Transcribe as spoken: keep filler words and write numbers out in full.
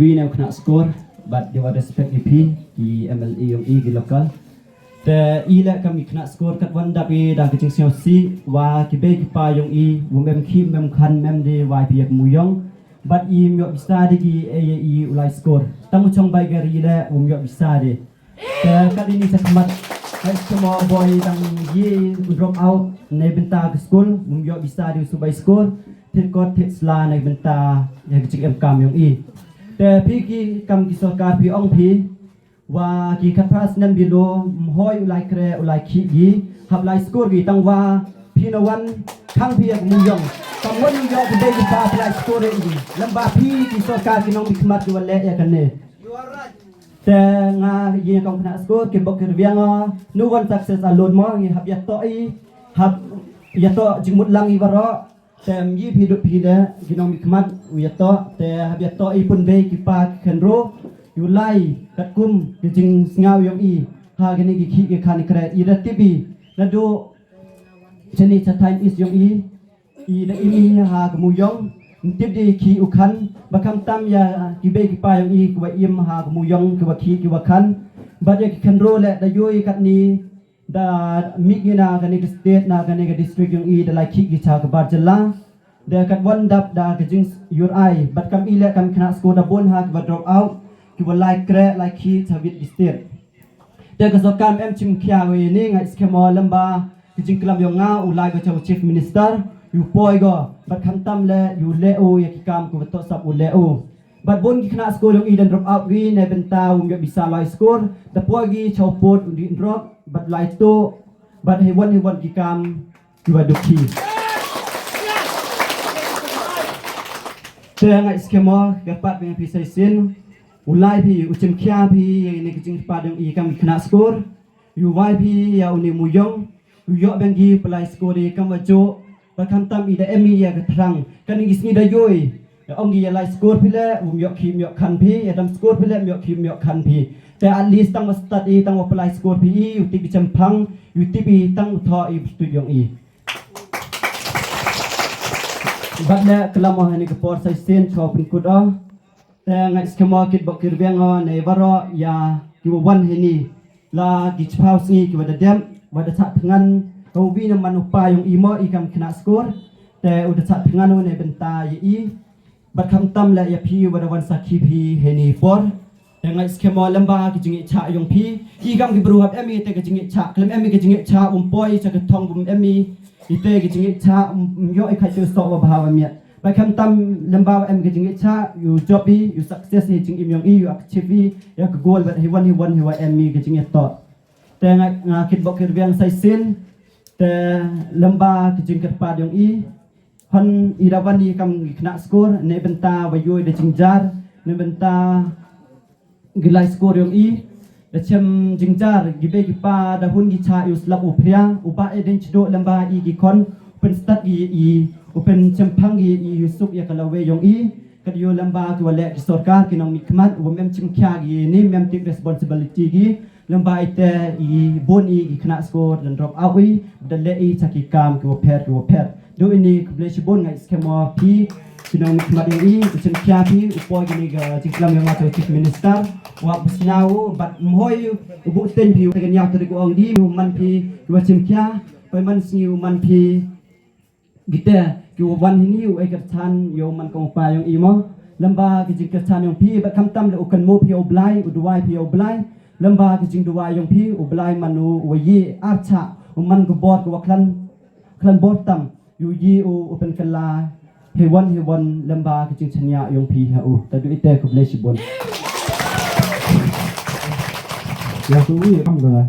Wi ne u khynnah skur, bad ki wa respect i phi, ki M L A yong i ki local. Te i leh kam ki khynnah skur kat wan dap i da ki jingsngewsih, wa ki bei ki pa yong i, wum em khih, mem khan, mem de, wa i phi yak mu yong. Bad i ym yoh bisa de ki, e, i u lai skur. Tang u chong bai gar i leh, wum yoh bisa de. Te kat ini sa khmat, hai semua boy dang ye drop out, ne bynta ke skul, wum yoh bisa de u subai skur, thit kot, thit sla, ne bynta, ya ki jing em kam yong i. Te phi ki kam ki sorkar phi ong phi, wa ki khat phra snem bilo, mhoi u lai kre, u lai khih gi, hap lai skur gi, tang wa, phi na wan, khang phi ya ki mu yong. Tang wan u yoh ki bei ki pa phi lai skur gi. Lem ba phi ki sorkar ki nong bi khmat ki wa leh ya kane. Te nga ye kong khynnah skur, ki bok ki rwiang o, no one success alone mo, ngi hap ya to i, hap ya to jingmut lang i waro, te ym ye phi duk phi de, ki nong bi khmat, u ya to, te hap ya to i pun bei ki pa ki khenro, u lai, kat kum, ki jingsngew yong i, ha kine ki khih ki khan kre, i da tip i, na du, chani cha time is yong i, i da im i ha ka mu yong, ym tip de ki u khan, ba kham tam ya ki bei ki pa yong i ki wa im ha ka mu yong ki wa khih ki wa khan, bad ya ki khenro le da yoi kat ni, da mih ngi na kane ka state na kane ka district yong i da lai khih ki cha ka bar jylla, da kat wan dap da ka jing yur ai, bad kam i le kam khynnah skur da bun ha ki wa drop out, ki wa lai kre lai khih cha wit ki state. Te ka sorkar em chim khia wei ni ngai skhem o lem ba ki jingklam yong nga u lai ba cha u chief minister yu poi go bad kham tam le yu le u ya ki kam ku to sap u le u. Bad bun ki khynnah skur yong i dan drop out gi ne bynta um yoh bisa lai skur da poi gi cha u put u di drop bad lai tu bad he wan he wan ki kam ki wa duk ki. Te ngai skhem o ka pat beng phi sai sin. U lai phi, u chim khia phi, ya ini ki jingpat yong i kam ki khynnah skur. Yu wai phi, ya uni mu yong. U yoh beng ki pelai skur i kam wa jo. Ba kham tam i da em i ya ka thrang. Kan i sngi da yoi. Ya ong i ya lai skur phi le, um yoh khih um yoh khan phi, ya dam skur phi le, um yoh khih um yoh khan phi. Te at least tang wa start i, tang wa pelai skur phi i, u tip i chempang, u tip i tang u tho i bstut yong i. Bad le klam o hani ka por sai sin, chwa pynkut o. Te ngai skhem o kit bok kir beng o ne waro ya ki wa wan hini. La ki chiphaw sngi ki wa da dem, wa da chah thngan, ka wa wi na man u pa yong i mo i kam khynnah skur. Te u da chah thngan u ne bynta ya i. Bad kham tam le ya phi wa da wan sakhi phi hini por. Te ngai skhem o lem ba ki jingïeit chah yong phi. I kam ki bru hap em i te ki jingïeit chah. Klem em i ki jingïeit chah, um poi cha ka thong um em i. I te ki jingïeit chah, um, um yoh i kha chu sok wa bha wa miat. Ba kham tam lem ba em ki jingïeit chah, yu job i, yu success i jingim yong i, yu achieve i, ya ka goal bad hi wan hi wan hi wa em i ki jingïeit to. Te nga, nga kit bok kir beng sai sin, te lem ba ki jingkyrpad yong i, hon i da wan i kam ki khynnah skur, ne bynta wa yoi da jingjar, ne bynta Gilai skur yong i, da chem jingjar, gibe gipa, da hun gicha, i u slap u phria, u ba e den chido lamba i gi kon, u pen stat gi i, u pen chempang gi i, u suk ya ka lawe yong i, kat yo lamba ki wale ki sorkar, ki nong mi khmat, u mem chim khia gi ni, mem tip responsibility gi, lamba i te i bon i gi khna skur, dan drop out i, da le i cha ki kam ki wa pher, ki wa pher. Do ini khublei shibun ngai skhem o phi, ki nong mi khmat yong i, u chim khia phi, u poi kini ka jingklam yong nga to Chief Minister, wa psna u, bat mhoi u bu ten phi, u tegan yau tadi ku ong di, u man phi, ki wa chim khia, poi man sngi u man phi, gite, ki wa wan hini, u ai kyrchan, yo man kong pa yong i mo, lamba ki jingkyrchan yong phi, bat kham tam le u kan mo phi u blai, u duwai phi u blai, lamba ki jingduwai yong phi, u blai man u, u wa ye, archa, u man ku bor, ku wa klan, klan bor tam, yu yi u, u pen kala, he wan, he wan, lamba ki jingchania yong phi ha u, ta du ite khublei shibun. Ya tu wi kam da.